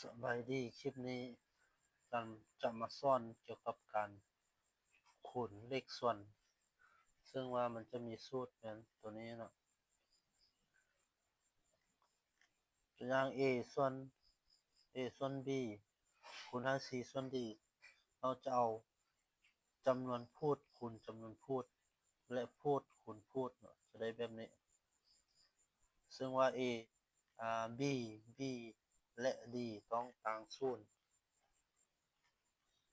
ສະບາຍດີ, ຄລິບນີ້ຈະມາສອນກ່ຽວກັບການຄູນເລກສ່ວນ, ເຊິ່ງວ່າມັນຈະມີສູດແມ່ນໂຕນີ້ເນາະ. ຕົວຢ່າງ A ສ່ວນ A ສ່ວນ B ຄູນໃຫ້ C ສ່ວນ D, ເຮົາຈະເອົາຈຳນວນພູດຄູນຈຳນວນພູດ ແລະ ພູດຄູນພູດເນາະ, ຈະໄດ້ແບບນີ້. ເຊິ່ງວ່າ A ອາ B B ແລະ D ຕ້ອງຕ່າງສູນ.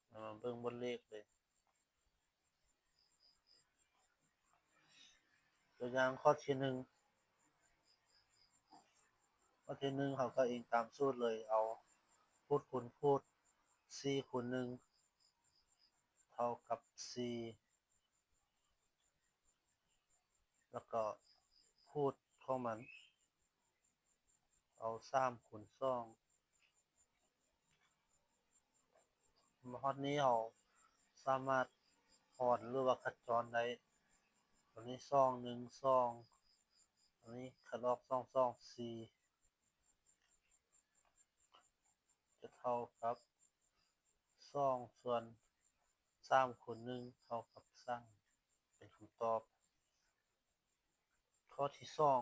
ເຮົາມາເບິ່ງບົດເລກເລີຍ. ຕົວຢ່າງຂໍ້ທີໜຶ່ງ, ຂໍ້ທີໜຶ່ງເຮົາກໍອີງຕາມສູດເລີຍ, ເອົາພູດຄູນພູດ ສີ່ຄູນໜຶ່ງເທົ່າກັບສີ່ ແລ້ວກໍພູດຂອງມັນ ເອົາສາມຄູນສອງ. ມາຮອດນີ້ເຮົາສາມາດຫອນ ຫຼືວ່າຂັດຈອນໄດ້. ຕົວນີ້ສອງ ໜຶ່ງ ສອງ, ຕົວນີ້ຂັດອອກ ສອງ ສອງ ສີ່ ຈະເທົ່າກັບ ສອງ ສ່ວນ ສາມ ຄູນ ໜຶ່ງ ເທົ່າກັບ ສາມ ເປັນຄຳຕອບ. ຂໍ້ທີສອງ,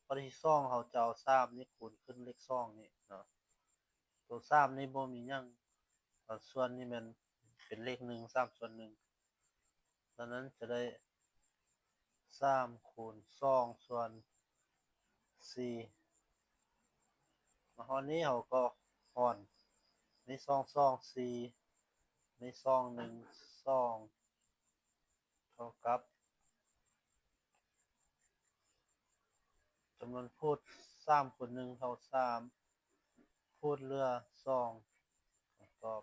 ຂໍ້ທີສອງເຮົາຈະເອົາສາມນີ້ຄູນຂຶ້ນເລກສອງນີ້ເນາະ. ໂຕສາມນີ້ບໍ່ມີຫຍັງ, ສ່ວນນີ້ແມ່ນເປັນເລກໜຶ່ງ ສາມ ສ່ວນໜຶ່ງ. ດັ່ງນັ້ນຈະໄດ້ສາມຄູນສອງສ່ວນສີ່. ມາຮອດນີ້ເຮົາກໍຫອນ ນີ້ສອງ ສອງ ສີ່, ນີ້ສອງ ໜຶ່ງ ສອງ ເທົ່າກັບ ຈຳນວນພູດ ສາມຄູນໜຶ່ງເທົ່າສາມ, ພູດເຫຼືອສອງ. ຄຳຕອບ.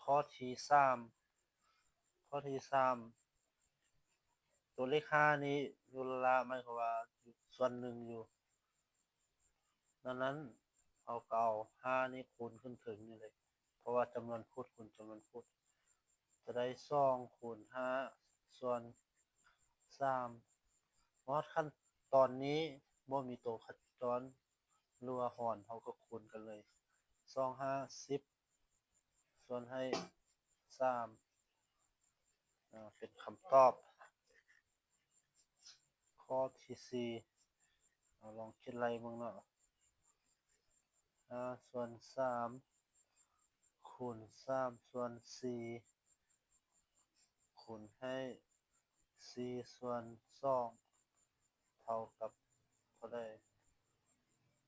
ຂໍ້ທີສາມ, ຂໍ້ທີສາມ ຕົວເລກຫ້ານີ້ຢູ່ລ້າໆ ໝາຍຄວາມວ່າສ່ວນໜຶ່ງຢູ່. ດັ່ງນັ້ນເຮົາກໍເອົາຫ້ານີ້ຄູນຂຶ້ນເທິງນີ້ເລີຍ, ເພາະວ່າຈຳນວນພູດຄູນຈຳນວນພູດ ຈະໄດ້ສອງຄູນຫ້າສ່ວນສາມ. ມາຮອດຂັ້ນຕອນນີ້ບໍ່ມີໂຕຂັດຈອນ ຫຼືວ່າຫອນ, ເຮົາກໍຄູນກັນເລີຍ. ສອງ ຫ້າ ສິບ ສ່ວນໃຫ້ສາມ ເປັນຄຳຕອບ. ຂໍ້ທີສີ່ ເຮົາລອງຄິດໄລ່ເບິ່ງເນາະ. ຫ້າສ່ວນສາມ ຄູນສາມສ່ວນສີ່ ຄູນໃຫ້ສີ່ສ່ວນສອງ ເທົ່າກັບເທົ່າໃດ?